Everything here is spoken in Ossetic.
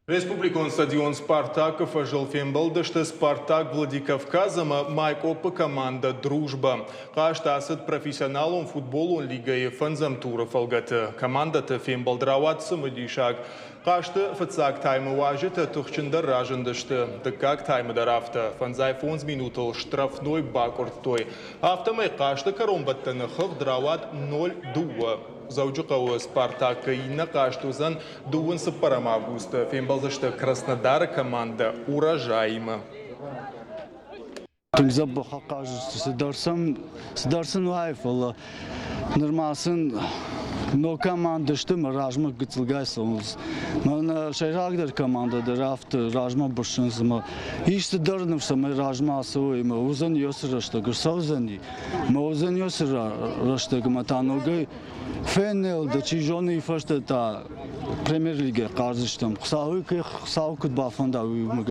Республикон стадион «Спартак»-ы фӕзыл фембӕлдысты «Спартак» Владикавказ ӕмӕ Майкъоппы командӕ «Дружба». Хъазт ацыд профессионалон футболон лигӕйы фӕндзӕм туры фӕлгӕты. Командӕты фембӕлд рауад цымыдисаг. Хъазты фыццаг таймы уазджытӕ тыхджындӕр разындысты. Дыккаг таймы дӕр афтӕ. Фӕндзай фондз минутыл штрафной бакъуырдтой. Афтӕмӕй хъазты кӕронбӕттӕны хыгъд рауад 0-2. Дзӕуджыхъӕуы «Спартак»-ы иннӕ хъазт уыдзӕн Дыууын цыппӕрӕм августы фембӕлдзысты Краснодары командӕ Урожай-имӕ. Тынг дзӕбӕх ахъазыдысты, цыдӕр сӕм, цыдӕр сын уайы, фӕлӕ нырма сын ног командӕ сты мӕ размӕ гыццылгай цӕуынц. Мӕнӕ сӕйрагдӕр командӕ дӕр афтӕ размӕ бырсынц ӕмӕ ис цыдӕр ныфс, ӕмӕ размӕ ацӕуой ӕмӕ уыдзӕн йоцы рӕстӕг, ӕрцӕудзӕни ӕмӕ уыдзӕн йоцы рӕстӕг ӕмӕ та ногӕй Феннелды, чи зоны, фӕстӕ та премьер-лигӕ хъаздзыстӕм. Хуыцауы Хуыцау куыд бафӕнда, уый.